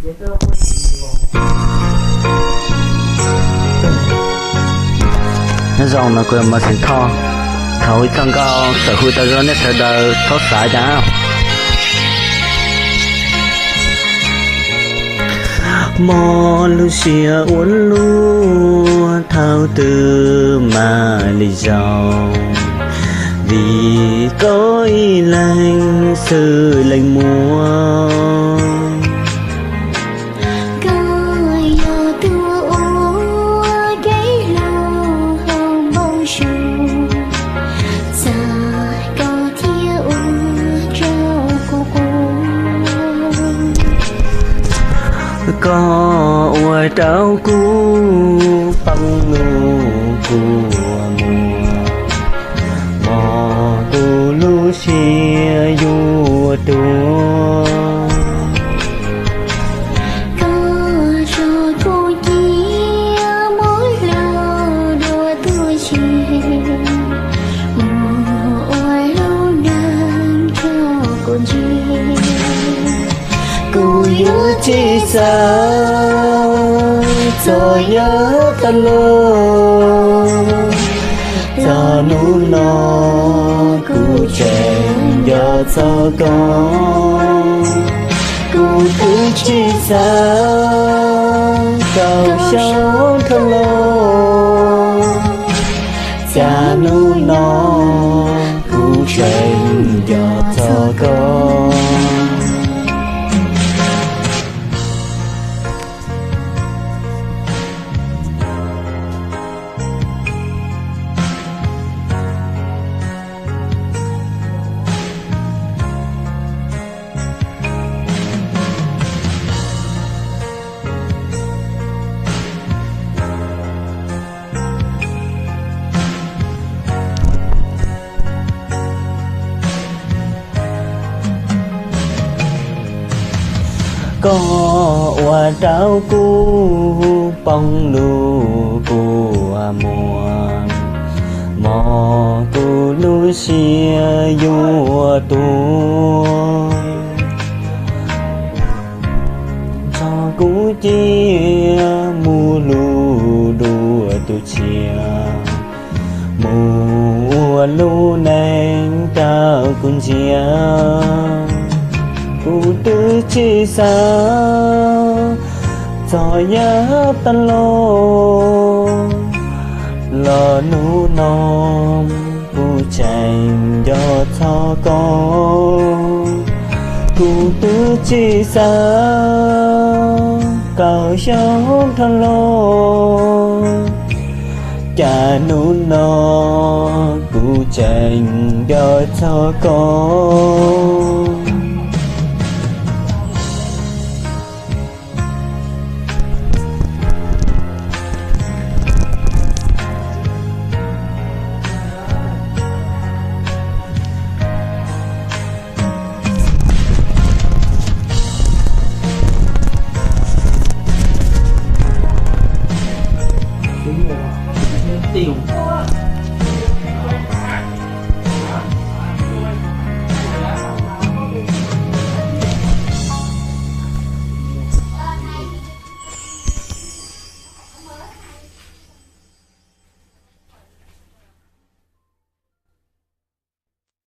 Nyob zoo no kuv yog Mos Xeem Thoj. Thaum ub txoj nkauj txawm hu tau zoo nej sawv daws txhob xav cas. Mob lub siab ua luaj thaum twg mam li zoo, vim koj ib leeg xwb leej muaj. Koj yog tus ua kev hlub hauv npoo su, txawm koj thiaj ua rau kuv quaj. Koj ua rau kuv poob lub kua muag, mob kuv lub siab yuav tuag. Koj tso kuv cia mus hlub dua tuag tseg, mus ua lub neej rau kuv ntsia. Kuv yuav tsis xav txog yav tas los, txog hnub no kuv tseem nco txog koj. Kuv twb tsis xav tau xyov dhau los, cas hnub no kuv tseem nco txog koj. Koj ua rau kuv poob lub kua muag, mob kuv lub siab yuav tuag. Tso kuv cia mus hlub dua tus tshiab, mus ua lub neej rau kuv ntsia. Kuv twb tsis xav txog yav tas los, los hnub no kuv tseem nco txog koj. Kuv twb tsis xav tau xyov dhau los, cas hnub no kuv tseem nco txog koj.